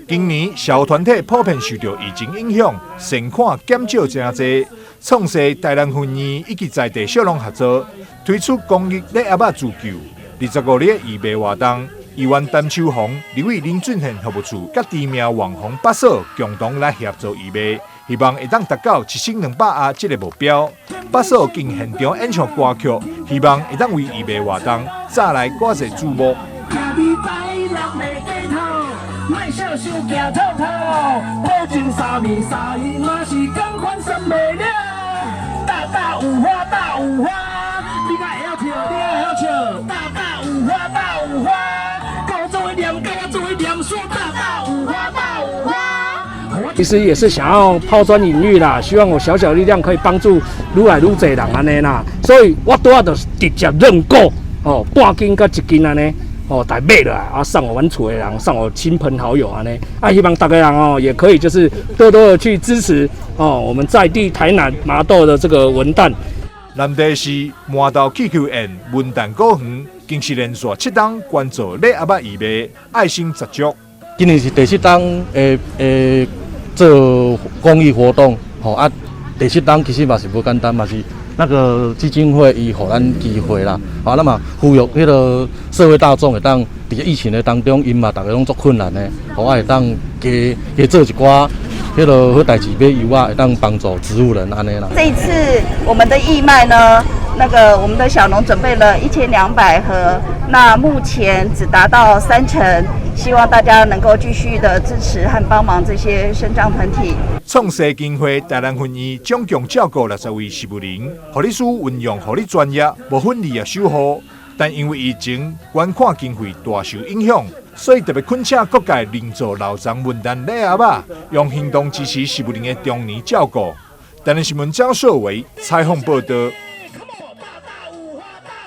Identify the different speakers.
Speaker 1: 今年小團體普遍受著疫情影響，善款減少誠濟。創世台南分院以及在地小農合作，推出公益禮盒仔自救。25日義賣活動，議員陳秋紅、立委林俊憲服務處佮知名網紅北嫂共同來協助義賣，希望會當達到1200盒這個目標。北嫂更現場演唱歌曲，希望會當為義賣活動帶來偌濟注目。
Speaker 2: 莫笑傷驚透透，保證三暝三夜嘛是仝款算袂了。大大有花大有花，你敢會曉跳？你敢會曉唱？大大有花大有花，佮我做伙念，佮我做伙念書。大大有花大有花。
Speaker 3: 其實也是想要拋磚引玉啦，希望我小小力量可以幫助愈來愈濟人按呢啦。所以我拄仔就直接認購哦，半斤佮一斤按呢。哦，來買落來啊，送予阮厝的人，送予親朋好友按呢，啊，希望逐家人哦，也可以就是多多的去支持哦，我們在地台南麻豆的這個文旦。
Speaker 1: 南地市麻豆氣球園文旦果園，更是連續7冬捐助禮盒仔義賣，愛心十足。
Speaker 4: 今年是第七冬的做公益活動，吼啊，第七冬其實嘛是無簡單，嘛是那個基金會伊予咱機會啦，啊，咱嘛呼籲彼個社會大眾會當佇疫情的當中，𪜶嘛逐家攏足困難的，予會當加加做一寡彼個好代誌，買藥仔會當幫助植物人按呢啦。
Speaker 5: 這一次我們的義賣呢，那個我們的小農準備了1200盒，那目前只達到三成，希望大家能夠繼續的支持和幫忙這些身障團體。
Speaker 1: 創世基金會台南分院總共照顧60位植物人，護理師運用護理專業，無分離的守護。但因為疫情，捐款經費大受影響，所以特別懇請各界認做老欉文旦禮盒仔，用行動支持植物人的中年照顧。台南新聞張碩維採訪報道。